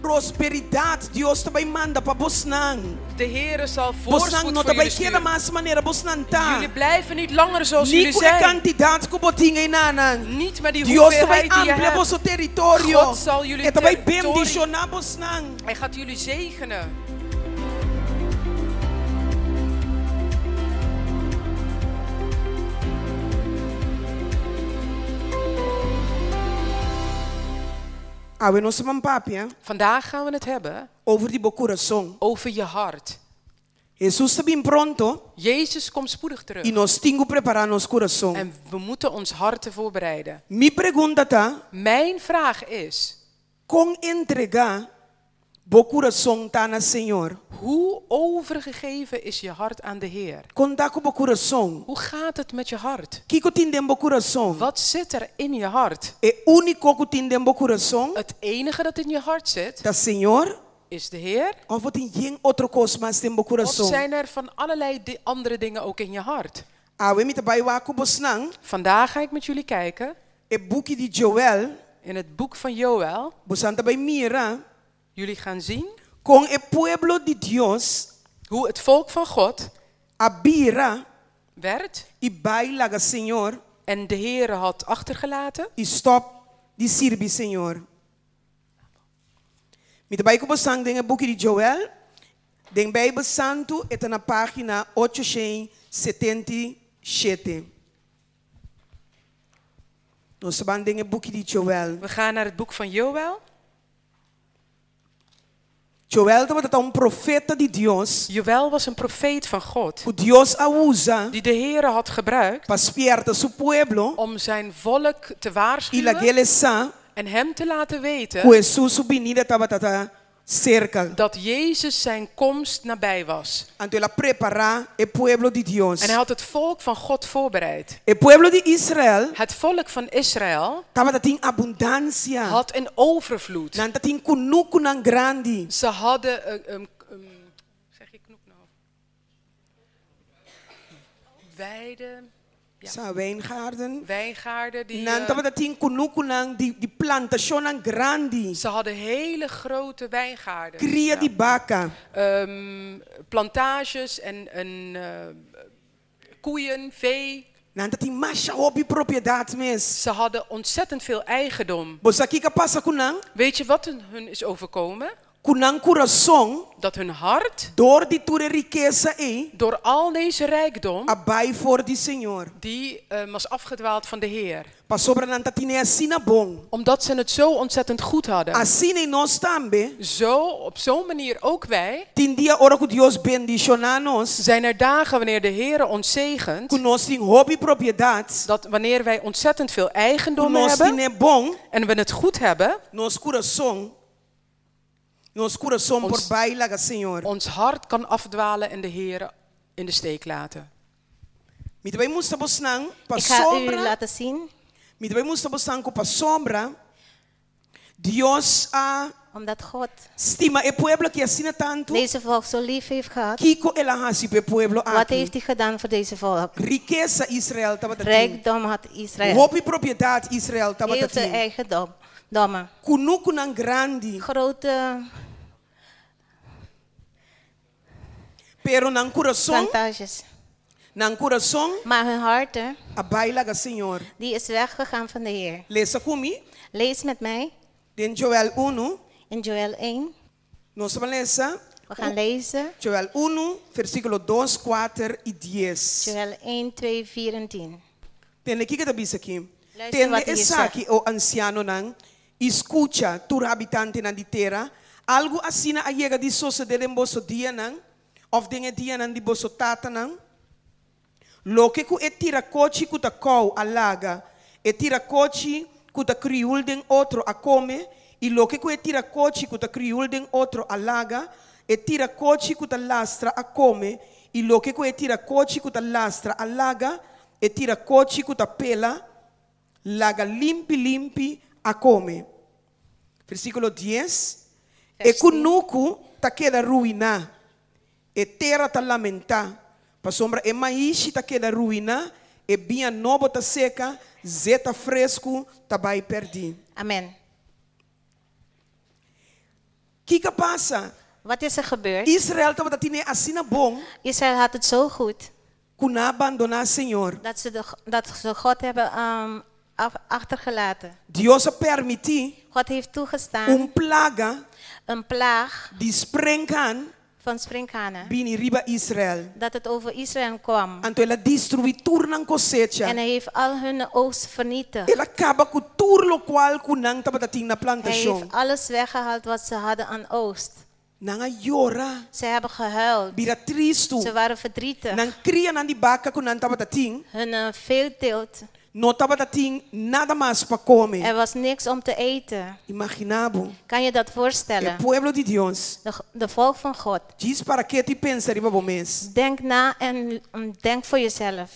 Prosperidat Dios ta bai manda pa bosnan. De Heere zal Bosnan voorspoed no voor ta bai jullie keda sturen. mas manera bosnan ta. Jullie blijven niet langer zoals Ni jullie ku e zijn. kantidat ku bo tin einanan. Niet met die Dios ta bai hoeveelheid die je amplia hebt. boso teritorio. God zal jullie E ta bai territorie- bendishoná bosnan. Hij gaat jullie zegenen. Awe nos ta ban papia Vandaag gaan we het hebben over di bo kurason. over je hart. Hesus ta bin pronto Jezus komt spoedig terug. i nos tin ku prepará nos kurason. En we moeten ons harten voorbereiden. Mi pregunta ta, Mijn vraag is, kon entregá bo kurason ta na Señor? hoe overgegeven is je hart aan de Heer? Kon ta ku bo kurason? Hoe gaat het met je hart? Kiko tin den bo kurason? Wat zit er in je hart? E úniko ku tin den bo kurason Het enige dat in je hart zit, ta Señor is de Heer. òf bo tin yen otro kos mas den bo Of kurason? zijn er van allerlei andere dingen ook in je hart? Awe mi ta bai wak ku bosnan Vandaag ga ik met jullie kijken e buki di Joel, in het boek van Joël. bosnan ta bai mira Jullie gaan zien kon e pueblo di Dios hoe het volk van God a bira werd i bai laga Señor en de Heere had achtergelaten i stòp di sirbi Señor. Mi ta bai ku bosnan den e buki di Joel, den Bijbel Santu e ta na página 877. Nos ta ban den e buki di Joel. We gaan naar het boek van Joël. Joel tabata un profeta di Dios, Joël was een profeet van God, ku Dios a usa die de Heere had gebruikt pa spièrta su pueblo om zijn volk te i waarschuwen lag'é sa en hem te laten weten ku Hesus su binida tabata serka. dat Jezus zijn komst nabij was. Anto el a prepará e pueblo di Dios. En hij had het volk van God voorbereid. E pueblo di Israel Het volk van Israël tabatin abundansia. had een overvloed. Nan tabatin kunukunan grandi. Ze hadden, zeg je knoek nou? Weiden, ja. Sa wijngaarden. Wijngaarden. Die, Nan tabatin kunukunan di di plantashonnan grandi. Ze hadden hele grote wijngaarden. Kria di baka. Plantages en koeien, vee. Nan tabatin masha hopi propiedat mes. Ze hadden ontzettend veel eigendom. Bo sa kiko a pasa ku nan? Weet je wat hun is overkomen? Ku nan kurason, Dat hun hart, dor di tur e rikesa ei, door al deze rijkdom, a bai for di Señor. die was afgedwaald van de Heer. Pasobra nan tatin'é asina bon. Omdat ze het zo ontzettend goed hadden. Asina nos tambe. Zo, op zo'n manier ook wij, Tin dia ora ku Dios bendishoná nos, zijn er dagen wanneer de Heer ons zegent, ku nos tin hopi propiedat, dat wanneer wij ontzettend veel eigendom ku nos hebben tin'é bon, en we het goed hebben, nos kurason por bai laga Señor. Ons hart kan afdwalen en de Heer in de steek laten. Mi ta bai mustra bosnan pa Ik ga u sombra. laten zien, Mi ta bai mustra bosnan ku pasobra Dios a omdat God stima e pueblo aki asina tantu. deze volk zo lief heeft gehad. Kiko el a hasi pa e pueblo Wat aki? heeft hij gedaan voor deze volk? Rikesa Israel tabatin. Rijkdom had Israël. Hopi propiedat Israel Heel veel tabatin. eigendom. Dommen. Kunukunan grandi. Grote Pero nan kurason, plantages. nan kurason Maar hun harten, a bai laga Señor. die is weggegaan van de Heer. Lesa ku mi Lees met mij den Joel 1. in Joel 1. Nos ta bai lesa. We gaan lezen. Joel 1, versíkulo 2, 4 i 10. Joel 1, 2, 4 en 10. Tende kiko e ta bisa aki. Luister Tende wat hier esaki, o ansianonan, i skucha, tur habitantenan di tera. Algu asina a yega di sosodé den boso dianan, òf den e dianan di boso tatanan? Loke ku e tirakochi ku ta kou a laga, e tirakochi ku ta kriul den otro a kome, i loke ku e tirakochi ku ta kriul den otro a laga, e tirakochi ku ta lastra a kome, i loke ku e tirakochi ku ta lastra a laga, e tirakochi ku ta pela, laga limpi limpi a kome. Versíkulo 10. E Vers 10. kunuku ta keda ruiná, e tera ta lamentá, pasobra e maishi ta keda ruiná, e biña nobo ta seka, zeta fresku ta bai pèrdí. Amen. Kiko a pasa? Wat is er gebeurd? Israel tabatin'é asina bon Israël had het zo goed ku nan a bandoná Señor. dat ze God hebben achtergelaten. Dios a permití God heeft toegestaan un plaga een plaag di sprinkhan van sprinkhanen. bini riba Israel. Dat het over Israël kwam. Anto el a destruí tur nan kosecha. En hij heeft al hun oogst vernietigd. El a kaba ku tur lokual ku nan tabatin na Hij plantashon. heeft alles weggehaald wat ze hadden aan oogst. Nan a yora, Ze hebben gehuild. bira tristu. Ze waren verdrietig. Nan krianan di baka ku nan tabatin, Hun veelteelt. no tabatin nada mas pa kome. Er was niks om te eten. Imaginá bo, Kan je dat e voorstellen? pueblo di Dios. De volk van God. Djis para ketu i pensa riba bo mes. Denk na en denk voor jezelf.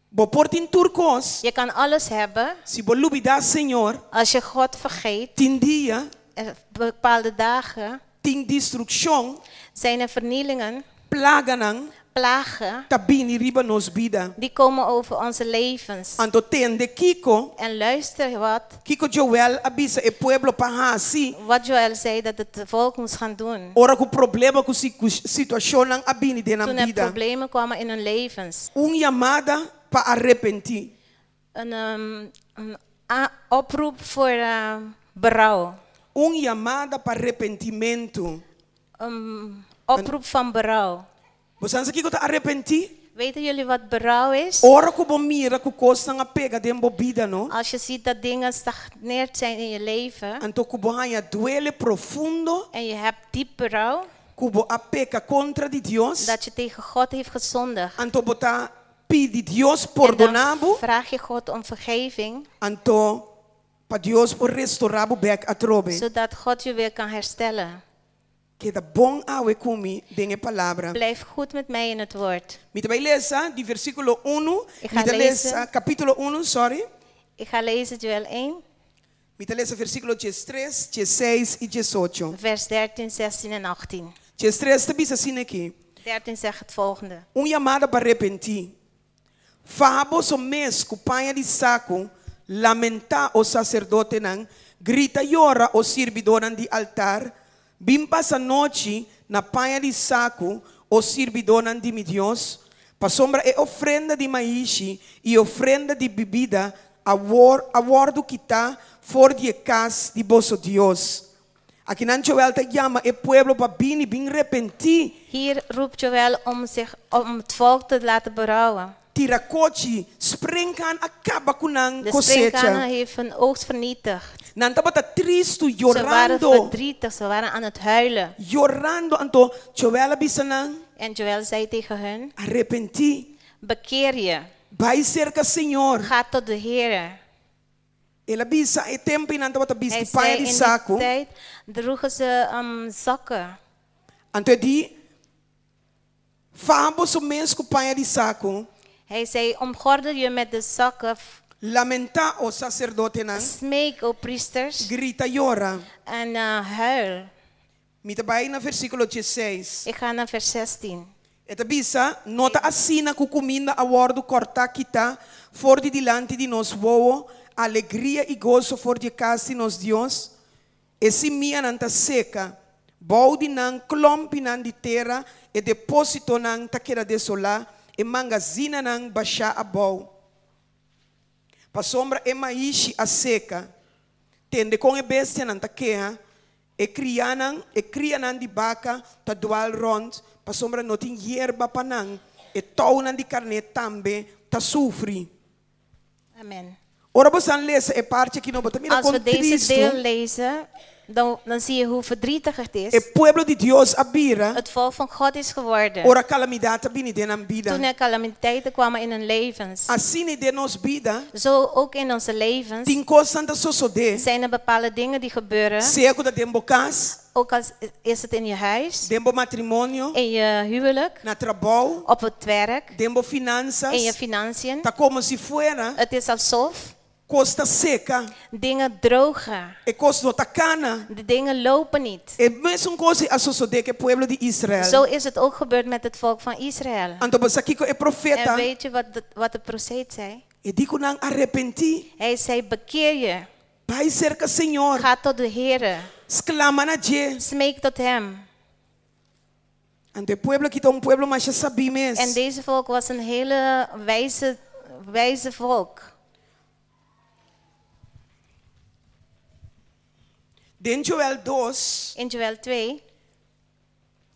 Bo por tin tur kos, Je kan alles hebben. si bo lubidá Señor, Als je God vergeet, tin dia, er bepaalde dagen tin destrukshon, zijn er vernielingen, plaganan, plagen, ta bini riba nos bida. die komen over onze levens. Anto tende kiko, En luister wat, kiko Joel a bisa e pueblo pa hasi, wat Joël zei dat het volk moest gaan doen. ora ku problema ku si, ku situashonnan a bini den nan Toen er bida. problemen kwamen in hun levens. Un yamada pa arepentí. Een oproep voor berouw. Un yamada pa arepentimentu. Een oproep van berouw. Bo sa kiko ta arepentí? Weten jullie wat berouw is? Ora ku bo mira ku kosnan a pega den bo bida, no? Als je ziet dat dingen stagneerd zijn in je leven Anto ku bo haña duele profundo, en je hebt diep berouw ku bo a peka kontra di Dios, dat je tegen God heeft gezondigd. anto bo ta pidi Dios En dan pordoná bo, vraag je God om vergeving, anto pa Dios por restorá bo bèk atrobe. Zodat God je weer kan herstellen. Keda bon awe ku mi den e palabra. Blijf goed met mij in het woord. Mi ta bai lesa di versíkulo 1, Ik ga mi ta lesa lezen. kapítulo 1, sorry. Ik ga lezen Joel 1, Mi ta lesa versíkulo 13, 16 i 18. Vers 13, 16 en 18. 13 ta bisa asina aki. 13 zegt het volgende. Un yamada pa arepentí. Faha boso mes ku paña di saku, lamentá o saserdotenan, grita yora o sirbidónan di altar, bin pasa nochi na paña di saku o sirbidónan di mi Dios, pasobra e ofrenda di maishi i ofrenda di bibida a wòrdu kitá for di e kas di boso Dios. Akinan Joel ta yama e pueblo pa bini bin arepentí. Hier roept Joël om het volk te laten berouwen. Tira kochi, sprinkhan a kaba ku nan De kosecha. sprinkhanen heeft hun oogst vernietigd. Nan tabata tristu, Ze waren yorando. verdrietig, ze waren aan het huilen. Yorando, anto Joel a bisa nan, En Joël zei tegen hun, arepentí. Bekeer je, Bai serka Señor. Ga tot de Heer. El a bisa e tempu ei nan tabata Hij bisti paña zei di in die saku. tijd droegen ze zakken. Anto e di, faha boso mes ku paña di saku. Hij zei, omgordel je met de zakken, Lamentá o saserdotenan. Smeek, o priesters, Grita yora. En huil. Mi ta bai na versíkulo 16. Ik ga naar vers 16. E ta bisa, no ta asina ku kuminda a wòrdu kòrtá kitá for di dilanti di nos wowo, alegria i goso for di kas di nos Dios. E simianan ta seka, bou di nan klòmpinan di tera, e depósitonan ta keda desolá, e mangasinanan bashá abou. Pasobra e maishi a seka, tende kon e bestianan ta keha, e krianan di baka ta dwal rònt, pasobra no tin yerba pa nan, e tounan di karné tambe ta sufri. Amen. Ora bo lesa e parti aki no, bo ta mira Als we kon deze tristu deel lezen, dan zie je hoe verdrietig het e is. pueblo di Dios a bira, Het volk van God is geworden. ora kalamidat a bini den nan bida. Toen er calamiteiten kwamen in hun levens. Asina den nos bida, Zo ook in onze levens tin kosnan ta sosodé. Zijn er bepaalde dingen die gebeuren. Sea ku ta den bo kas, Ook als is het in je huis, den bo matrimonio, in je huwelijk, na trabou, op het werk, den bo in je finanzas, financiën. Ta komo si fuera, Het is alsof kos ta seka, dingen drogen. E kos no ta kana. De dingen lopen niet. E mesun kos a sosodé ku e pueblo di Israel. Zo is het ook gebeurd met het volk van Israël. Anto bo sa kiko e En profeta, weet je wat de profeet zei? E di ku nan arepentí, Hij zei, bekeer je. Bai serka Señor. Ga tot de Heere. Sklama na dje. Smeek tot hem. Anto e pueblo aki ta un pueblo masha sabí mes. En deze volk was een hele wijze, wijze volk. Den Joel dos, In Joel 2,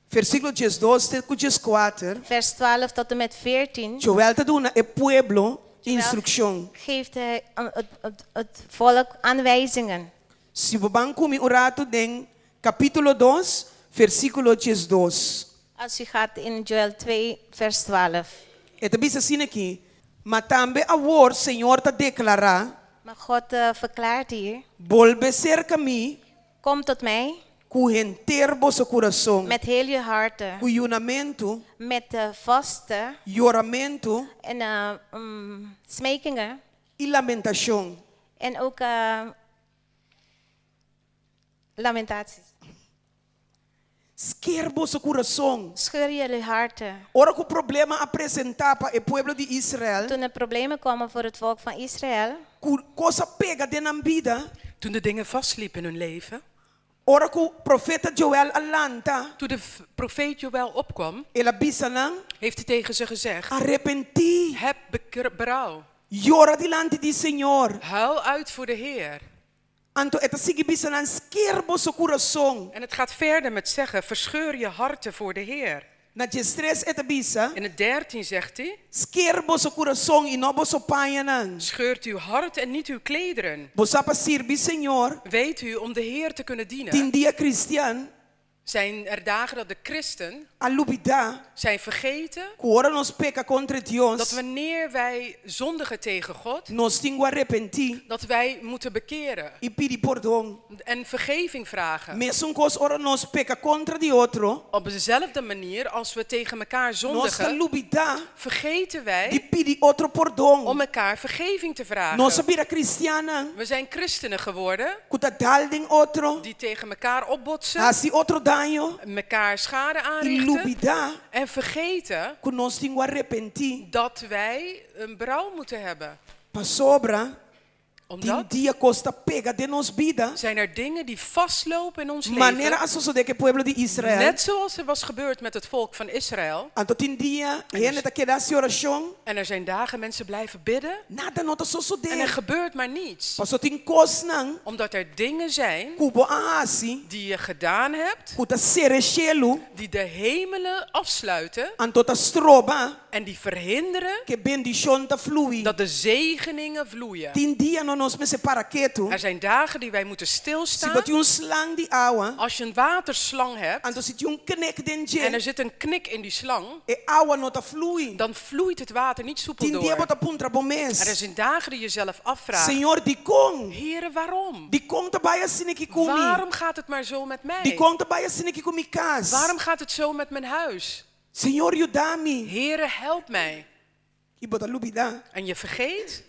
versíkulo 12 te ku 14, vers 12 tot en met 14, Joel ta duna e pueblo instrukshon. geeft hij het, het, het volk aanwijzingen. Si bo ban ku mi un ratu den kapítulo dos, versíkulo 12. Als u gaat in Joel 2, vers 12. E ta bisa asina aki, Ma tambe awor Señor ta deklará, Maar God verklaart hier, Bolbe serka mi kom tot mij ku henter boso kurason, met heel je harte, ku yunamentu, met vasten yoramentu en smekingen i lamentashon. en ook lamentaties. Sker boso kurason. Scheur jullie harten. Ora ku problema a presentá pa e pueblo di Israel, Toen er problemen kwamen voor het volk van Israël, ku kos a pega den nan bida, Toen de dingen vastliepen in hun leven, ora ku profeta Joel a lanta, toen de profeet Joël opkwam, el a bisa nan, heeft hij tegen ze gezegd, Arepentí, heb berouw, yora dilanti di Señor. huil uit voor de Heer. Anto e ta sigui bisa nan, sker boso kurason. En het gaat verder met zeggen, verscheur je harten voor de Heer. Na 13 e ta bisa, In het 13 zegt hij, sker boso kurason i no boso pañanan. scheurt uw hart en niet uw klederen. Bo sa pa sirbi Señor, Weet u, om de Heer te kunnen dienen, tin dia kristian zijn er dagen dat de christen a lubidá zijn vergeten ku ora nos peka kontra Dios, dat wanneer wij zondigen tegen God, nos tin ku arepentí dat wij moeten bekeren i pidi pordon. en vergeving vragen. Mesun kos ora nos peka kontra di otro, Op dezelfde manier als we tegen elkaar nos ta zondigen, lubidá vergeten wij di pidi otro pordon. om elkaar vergeving te vragen. Nos a bira kristiannan We zijn christenen geworden ku ta dal den otro, die tegen elkaar opbotsen, hasi otro daño elkaar schade i aanrichten lubidá en vergeten ku nos tin ku arepentí. dat wij een berouw moeten hebben. Pasobra, tin Omdat dia kos ta pega den nos bida, zijn er dingen die vastlopen in ons manera leven. a sosodé ku e pueblo di Israel. Net zoals er was gebeurd met het volk van Israël. Anto tin dia, hende ta keda hasi orashon, En er zijn dagen mensen blijven bidden nada no ta sosodé. en er gebeurt maar niets. Paso tin kosnan Omdat er dingen zijn ku bo a hasi, die je gedaan hebt, ku ta sera shelu, die de hemelen afsluiten anto ta stroba en die verhinderen ku e bendishon ta flui. dat de zegeningen vloeien. Tin dia no nos mester para ketu. Er zijn dagen die wij moeten Si stilstaan. bo tin un slang di awa, Als je een waterslang hebt anto si tin un knek den en er dje, zit een knik in die slang, e awa no ta flui. dan vloeit het water niet soepel Tin dia door. bo ta puntra bo Er mes. zijn dagen die je zelf afvraagt. Señor, dikon? Here, waarom? Dikon ta bai asina aki ku mi? Waarom gaat het maar zo met mij? Dikon ta bai asina aki ku mi kas? Waarom gaat het zo met mijn huis? Señor, yuda mi. Here, help mij. I bo ta lubidá En je vergeet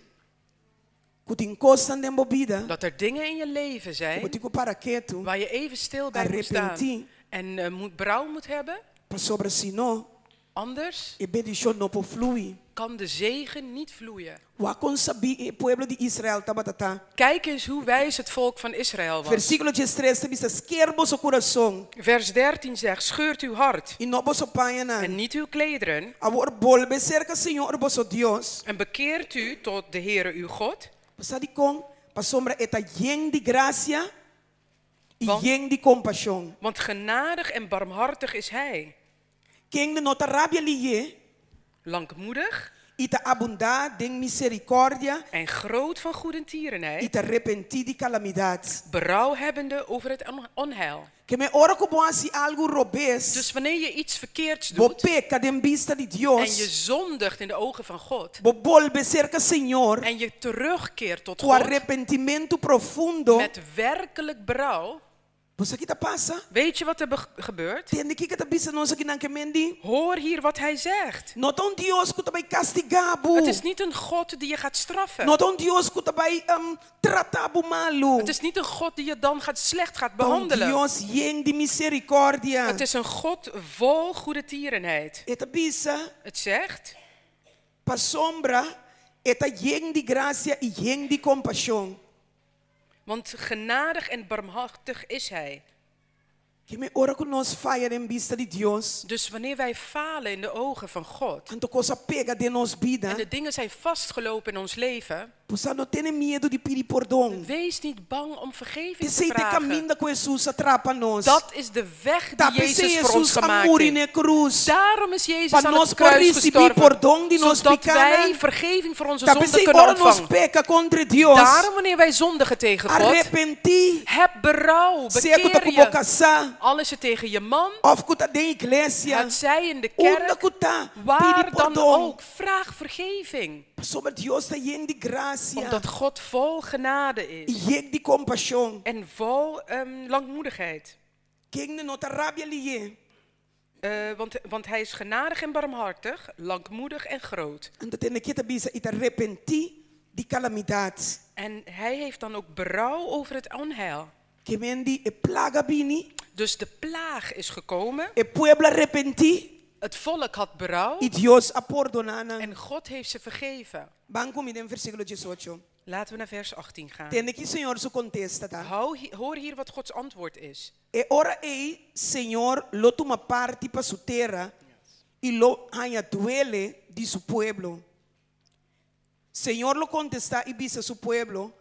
ku tin kosnan den bo bida dat er dingen in je leven zijn ku bo tin ku para ketu, waar je even stil bij moet staan Arrepentí. en berouw moet hebben. Pasobra sino, Anders e bendishon no por flui. kan de zegen niet vloeien. Wak kon sabí e pueblo di Israel tabata ta. Kijk eens hoe wijs het volk van Israël was. Versíkulo 13 ta bisa, Sker boso kurason Vers 13 zegt, scheurt uw hart i no boso pañanan. en niet uw klederen Awor bolbe serka Señor boso Dios. en bekeert u tot de Heere uw God. Bo sa dikon, pasobra e ta yen di grasia i Want- yen di kompashon. Want genadig en barmhartig is hij, Kende no ta rabia lihé langmoedig i ta abundá den miserikòrdia en groot van goedertierenheid, i ta repentí di kalamidat. berouw hebbende over het onheil. Ke men ora ku bo hasi algu robes, Dus wanneer je iets verkeerds bo doet peka den bista di en je Dios, zondigt in de ogen van God bo bolbe serka Señor en je terugkeert tot ku God arepentimentu profundo, met werkelijk berouw, bo sa ki ta pasa? weet je wat er gebeurt? Tende kiko e ta bisa nos akinan ke men di. Hoor hier wat hij zegt. No ta un Dios ku ta bai kastigá bo. Het is niet een God die je gaat straffen. No ta un Dios ku ta bai trata bo malu. Het is niet een God die je dan slecht gaat Ta un behandelen. Dios yen di miserikòrdia. Het is een God vol goedertierenheid. E ta bisa, Het zegt, pasobra, e ta yen di grasia i yen di kompashon. Want genadig en barmhartig is hij. Ke men ora ku nos faya den bista di Dios, Dus wanneer wij falen in de ogen van God anto kos a pega den nos bida, en de dingen zijn vastgelopen in ons leven, bo sa, no tene miedu di pidi pordon. wees niet bang om vergeving te Esei ta e vragen. kaminda ku Hesus a traha pa nos. Dat is de weg die Ta p'esei Jezus voor ons Hesus a gemaakt muri heeft. na e krus. Daarom is Jezus Pa aan nos het por kruis risibí gestorven, pordon di nos zodat pikánan. wij vergeving voor onze Ta zonden p'esei kunnen ora nos ontvangen. peka kontra Dios, Daarom wanneer wij zondigen tegen God, arepentí, heb berouw, sea ku ta bekeer ku bo je. kasá, Al is het tegen je man, òf ku ta den iglesia, het zij in de unda kerk, ku ta, pidi waar dan pordon. ook, vraag vergeving. Pasobra Dios ta yen di grasia Omdat God vol genade is i yen di kompashon. en vol langmoedigheid. Kende no ta rabia lihé. Want hij is genadig en barmhartig, langmoedig en groot. Anto tende ki e ta bisa i ta repentí di kalamidat. En hij heeft dan ook berouw over het onheil. Ke men di e plaga a bini, Dus de plaag is gekomen, e pueblo a repentí het volk had berouw i Dios a pordoná nan. en God heeft ze vergeven. Ban ku mi den versíkulo 18. Laten we naar vers 18 gaan. Tende ki Señor su kontesta ta. Hoor hier wat Gods antwoord is. E ora ei Señor lo tuma parti pa su tera i lo haña duele di su pueblo. Señor lo kontestá i bisa su pueblo,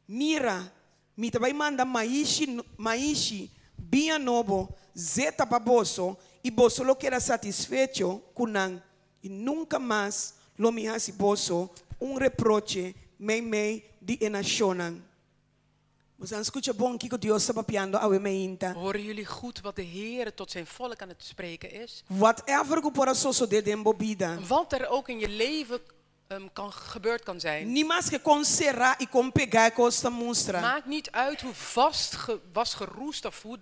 Mira, mi ta bai manda maishi, maishi, biña nobo, zeta pa boso, i boso lo keda satisfecho ku nan, i nunka mas lo mi hasi boso un reproche meimei di e nashonnan. Boso a skucha bon kiko Dios ta papiando awe mainta. Horen jullie goed wat de Heer tot zijn volk aan het spreken is? Whatever ku por a sosodé den bo bida. Wat er ook in je leven gebeurd kan zijn. Ni maske kon será i kon pegá e kos ta mustra. Maakt niet uit hoe vast was geroest of hoe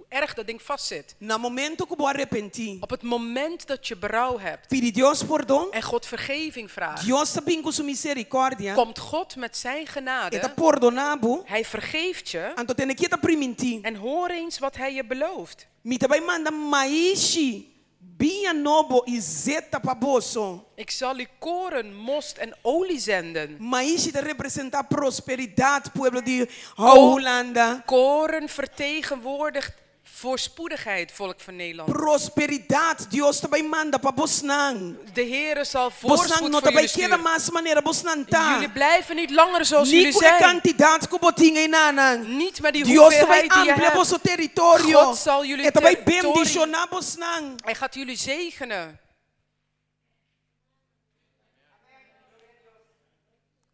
erg dat ding vastzit. Na momento ku bo arepentí, Op het moment dat je berouw hebt pidi Dios pordon, en God vergeving vraagt, Dios ta bin ku su miserikòrdia. komt God met zijn E ta genade. pordoná bo. Hij vergeeft je Anto tende ki e ta primintí. en hoor eens wat hij je belooft. Mi ta bai manda maishi, biña nobo i zeta pa boso. Ik zal u koren, most en olie zenden. Maishi ta representá prosperidat, pueblo di Hulanda. Koren vertegenwoordigt voorspoedigheid, volk van Nederland. Prosperidat, Dios ta bai manda pa bosnan. De Heere zal Bosnan voorspoed no voor ta bai jullie keda sturen. mas manera bosnan ta. Jullie blijven niet langer zoals Ni jullie ku e zijn. kantidat ku bo tin einan. Niet met die Dios ta bai hoeveelheid die je amplia hebt. boso teritorio. God zal jullie E ta bai territorium- bendishoná bosnan. Hij gaat jullie zegenen.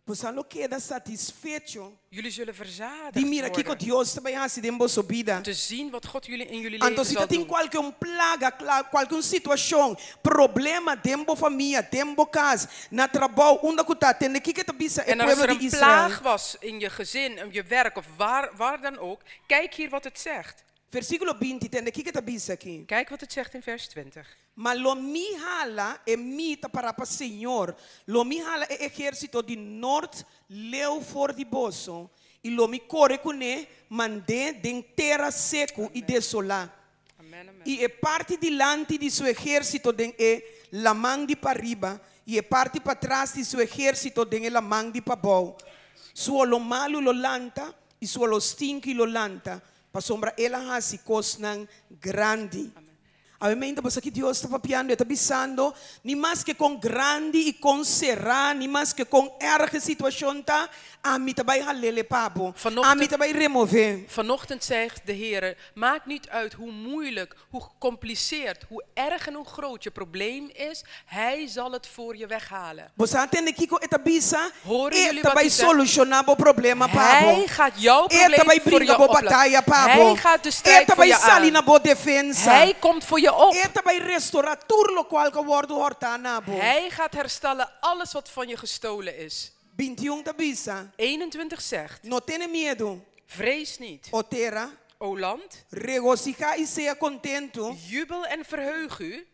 Boso lo keda satisfecho Jullie zullen di verzadigd mira kiko worden. Dios ta bai hasi den boso bida. Om te zien wat God jullie in jullie Anto leven si zal tin doen. kualke un plaga, kualke un situashon, problema den bo famia, den bo kas, na trabou, unda ku ta, tende kiko e ta bisa e En als pueblo er di een Israel. plaag was in je gezin, in je werk of waar dan ook, kijk hier wat het zegt. Versíkulo 20, tende kiko e ta bisa aki. Kijk wat het zegt in vers 20. Ma lo mi hala e mi ta pará pa Señor. Lo mi hala e ehérsito di nort leu for di boso. I lo mi kore kuné mand'é den tera seku i desolá. Amen, amen. I e parti dilanti di su ehérsito den e laman di pariba, i e parti patras di su ehérsito den e laman di pabou. Su holó malu lo lanta, i su holó stinki lo lanta, pasobra el a hasi kosnan grandi. Obviamente, pasobra aki Dios ta papiando, e ta bisando, ni maske kon grandi i kon será, ni maske kon erg e situashon ta, ami ta bai hal'é pa bo. Vanochtend Ami ta bai remov'é. Vanochtend zegt de Heer, maakt niet uit hoe moeilijk, hoe gecompliceerd, hoe erg en hoe groot je probleem is, Hij zal het voor je weghalen. Bo a tende kiko e ta bisa, Horen jullie e ta wat bai hij zegt? solushoná bo problema pa bo. Hij gaat jouw E ta probleem bai voor bringa je bo oplossen. bataya pa bo. Hij gaat de strijd E ta voor bai je sali aan. na bo defensa. Hij komt voor je op. E ta bai restorá tur lokual ku a wòrdu hòrtá na bo. Hij gaat herstellen alles wat van je gestolen is. 21 ta bisa. 21 zegt, No tene miedu, vrees niet, o tera, o land, regosihá i sea kontentu. jubel en verheug u,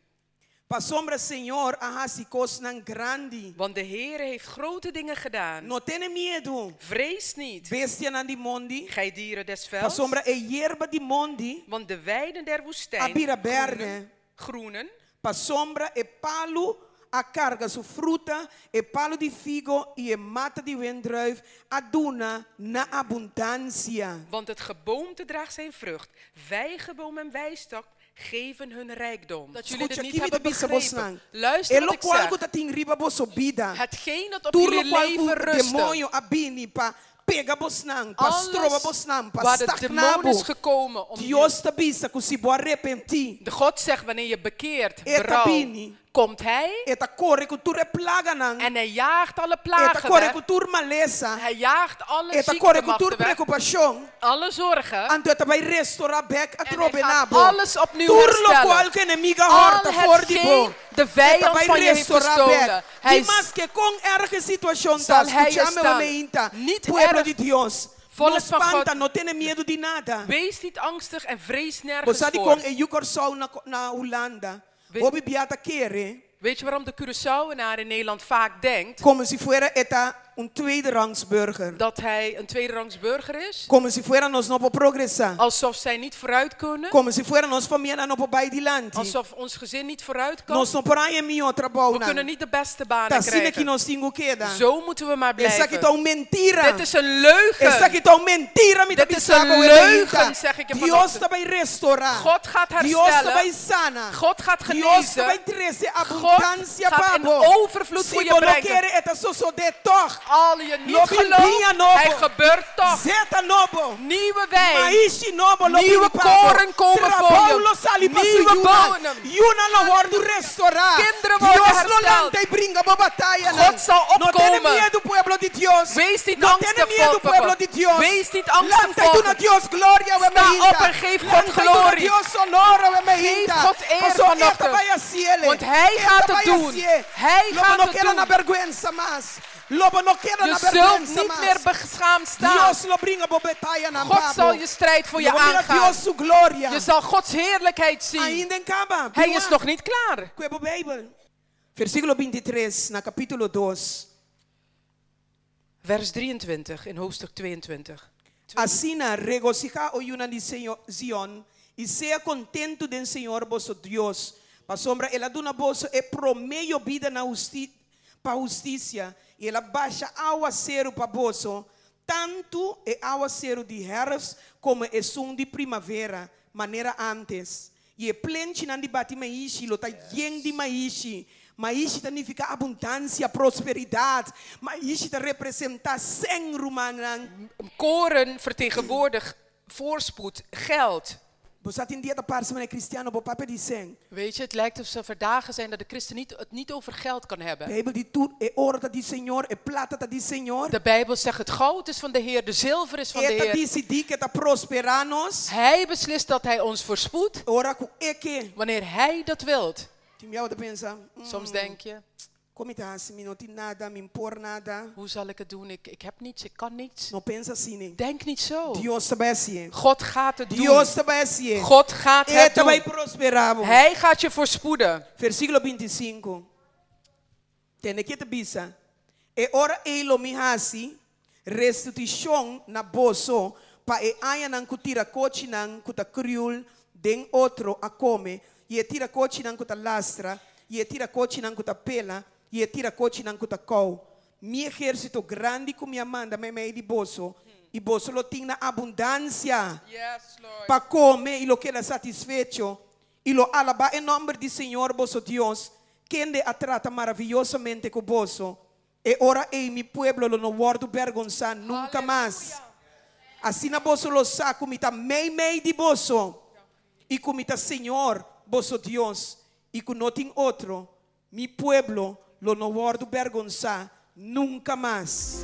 Pasobra Señor a hasi kosnan grandi. want de Heer heeft grote dingen gedaan. No tene miedu, Vrees niet, bestianan di mondi. gij dieren des velds, Pasobra e yerba di mondi, want de weiden der woestijn A bira berde. groenen, pasobra e palu a karga su fruta, e palu di figo i e mata di wendrùif a duna na abundansia. Want het geboomte draagt zijn vrucht. Vijgenboom en wijnstok geven hun rijkdom. Dat jullie dit Skucha niet ki mi ta hebben bisa begrepen. bosnan. Luister E wat ik lokual ku zeg. ta tin riba boso bida. Hetgeen dat op Tur jullie lokual ku leven rustte. demoño a bini pa pega bosnan, pa stroba Alles bosnan, pa waar de stagná demon bo. is gekomen om Dios ta bisa ku si bo arepentí, De God zegt wanneer je bekeert, E ta berouw, bini. komt hij E ta kore ku tur e plaganan. en hij jaagt alle E ta plagen kore weg. ku tur malesa. Hij jaagt alle E ta kore ku tur ziektemachten weg, preokupashon. alle zorgen. Anto e ta bai restorá bèk En hij atrobe gaat na bo. alles opnieuw Tur herstellen. lokual ku enemigo a Al hòrta for di bo. hetgeen de E ta vijand bai van je heeft restorá gestolen, bèk. hij Ni maske kon erg e situashon ta, zal hij je skuchami staan. meinta. Niet Pueblo erg. di Dios. Volk No van God. spanta, no tene miedu di nada. Wees niet angstig en vrees nergens Bo sa voor. dikon e yu Kòrsou na, na Hulanda. Hopi bia ta kere. Weet je waarom de Curaçaoenaar in Nederland vaak denkt Komo si fuera e ta un tweederangs burger. dat hij een tweederangs burger is? Komo si fuera nos no por progresá. Alsof zij niet vooruit kunnen? Komo si fuera nos famia no por bai dilanti. Alsof ons gezin niet vooruit kan? Nos no por haña mihó trabou We kunnen niet de beste banen Ta asina ku krijgen. nos tin ku keda. Zo moeten we maar Esaki blijven. ta un mentira. Dit is een leugen. Esaki ta un mentira, mi Dit is ta een bisa bo leugen, zeg ik je Dios vanochtend. ta bai restorá. God gaat Dios ta herstellen. bai sana. God gaat Dios ta genezen. bai trese God abundansia gaat in pa bo. overvloed Si voor je bo no brengen. kere e ta sosodé tòg. Al je niet Lo bin gelooft, biña nobo. hij gebeurt toch. Zeta nobo. Nieuwe wijn. Maishi nobo lo Nieuwe bin pa bo. koren komen voor Trabou je. lo sali pa su Nieuwe yunan. bonen. Yunan lo wòrdu restorá. Kinderen worden Dios lo hersteld. lanta i bringa bo bataya. God zal No tene opkomen. miedu, pueblo di Dios. Wees niet No tene angstig, miedu, volk van pueblo God. di Dios. Wees niet angstig, Lanta i duna volk. Dios gloria, we Sta meinta. op en geef God Lanta i duna glorie. Dios honor, we meinta. Geef God eer Paso e ta vanochtend. bai hasié. Want hij E gaat ta het bai doen. hasié. Hij Lo gaat no het keda doen. na bèrgwensa mas. Lo bo no keda Je na zult bèrgwensa niet mas. meer beschaamd staan. Dios lo bringa bo bataya nan God pa bo. zal je strijd voor je Lo bo mira aangaan. Dios su gloria. Je zal Gods heerlijkheid zien. Ainda n'e kaba. Hij is nog niet klaar. Kue bo Beibel. Versíkulo 23, na kapítulo 2. Vers 23 in hoofdstuk 22. Asina, regosihá, o yunan di Señor, Zion, i sea kontentu den Señor, boso Dios. Pasobra, el a duna boso e promé yobida na husti, pa hustisia, i el a basha áwaseru pa boso, tantu e áwaseru di herfst komo esun di primavera, manera antes. I e plenchinan di bati maishi, lo ta yen di maishi. Maishi ta nifiká abundansia, prosperidat. Maishi ta representá sèn, rumannan. Koren vertegenwoordigt voorspoed, geld. Bo sa tin dia ta parse manera kristian no por papia di sèn. Weet je, het lijkt alsof er dagen zijn dat de christen niet, het niet over geld kan hebben. Beibel di tur e oro ta di Señor, e plata ta di Señor. De Bijbel zegt het goud is van de Heer, de zilver is van de E ta Heer. disidí ku e ta prosperá nos. Hij beslist dat hij ons voorspoedt Ora ku e ke. wanneer hij dat wilt. Tin bia bo ta pensa, Soms denk je, kon mi ta hasi, mi no tin nada, mi n'por nada. hoe zal ik het doen? Ik, ik heb niets, ik kan niets. No pensa asina, nee. Denk niet zo. Dios ta bai hasié. God gaat het doen. Dios ta bai hasié. God gaat E het ta bai doen. prosperá bo. Hij gaat je voorspoeden. Versíkulo 25. Tende kiko e ta bisa. E ora ei lo mi hasi restitushon na boso pa e añanan ku tirakochinan ku ta kriul den otro a kome i e tirakochinan ku ta lastra i e tirakochinan ku ta pela i e tirakochinan ku ta kou. Mi ehérsito grandi ku mi a manda meimei di boso i boso lo tin na abundansia Yes, Lord. pa kome i lo keda satisfecho i lo alabá e nòmber di Señor boso Dios, kende a trata maraviyosamente ku boso. E ora ei mi pueblo lo no wòrdu bergonsá nunka mas. Asina boso lo sa ku mi ta meimei di boso i ku mi ta Señor boso Dios i ku no tin otro. Mi pueblo lo no wòrdu bergonsá nunka mas.